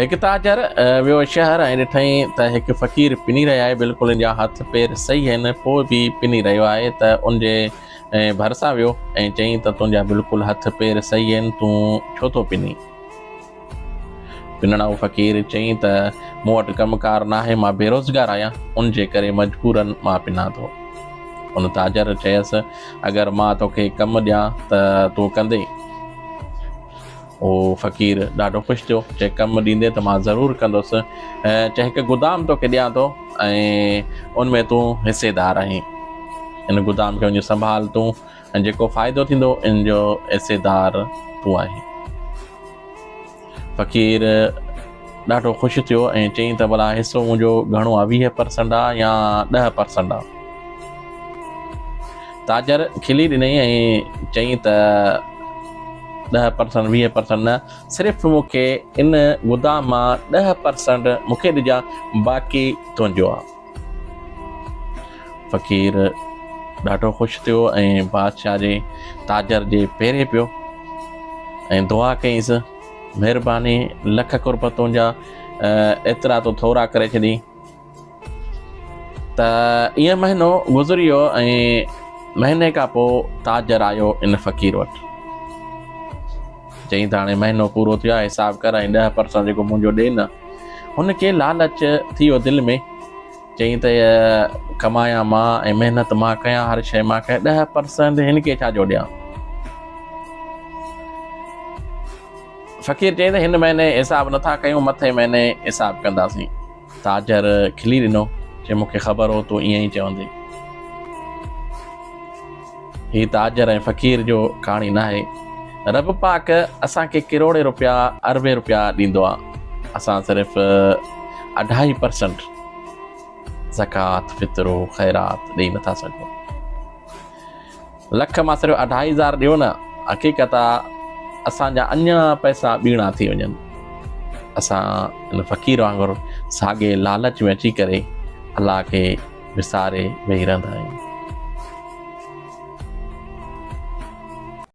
هڪ تاجر ويو شهر ۽ ڏٺائين ته هڪ فقير پني رهيو آهي، بلڪل ان جا هٿ پير صحيح آهن، پوء به پني رهيو آهي ته ان جي ڀرسان ويو ۽ چيائين ته تنهنجا بلڪل هٿ پير صحيح آهن، تون ڇو ٿو پنين؟ پنڻائو فقير چيائين ته مون وٽ ڪم ڪار ناهي، مان بيروزگار آهيان، ان جي ڪري مجبورن مان پنان ٿو. ان تاجر چيس اگر مان توکي ڪم ڏيان ته تون ڪندين؟ اهو فقير ڏاڍو خوش ٿيو، چي ڪم ڏيندين ته مان ضرور ڪندس. چي هڪ گدام توکي ڏيان ٿو ۽ ان ۾ تون حصيدار آهين. ان گدام کي وڃي سنڀال تون ۽ جيڪو فائدو ٿيندو ان جو حصيدار تون آهين. فقير ڏاڍو خوش ٿيو ۽ چيائين ته ڀلا حصو منهنجو گهڻو آهي 20 پرسنٽ آهي يا 10 پرسنٽ آهي. تاجر کلي ڏنائين ۽ چيائين ته 10 پرسنٽ 20 پرسنٽ نه صرف مون کي ان گدام مان 10 پرسنٽ مون کي ڏجان باقي تنهنجو آهي. فقير ڏاڍو خوش ٿيو ۽ بادشاهه جي تاجر جي پيري پيو ۽ دعا ڪيائينس مهرباني لک قرب تنهنجا ايترا تو ٿورا ڪري ڇڏين. ته ائين مهينو گذري ويو ۽ مهيني کان پوء تاجر آيو ان فقير وٽ. چيائين ته هاڻي مهينو پورو ٿيو آهي حساب ڪر ۽ 10% جيڪو منهنجو ڏي نه. هن کي لالچ ٿي ويو دل ۾. چيائين ته ڪمايان مان ۽ محنت مان ڪيان هر شيء مان ڪيان 10% هن کي ڇا جو ڏيان. فقير چيائين ته هن مهيني حساب نٿا ڪيون مٿئين مهيني حساب ڪنداسين. تاجر کلي ڏنو، چي مون کي خبر هو تون ائين ئي چوندين. هي تاجر ۽ فقير جو ڪهاڻي ناهي. رب پاڪ اسان کي ڪروڙين روپيا اربين روپيا ڏيندو آ. اسان صرف اڍائي پرسنٽ زڪوات، فطرو، خيرات ڏئي نٿا سگهون. لک مان صرف اڍائي هزار ڏيو نه، حقيقت آ اسان جا اڃا پئسا ٻيڻا ٿي وڃن. اسان ان فقير وانگر ساڳي لالچ ۾ اچي ڪري الله کي وساري ويهي رهندا آهيون.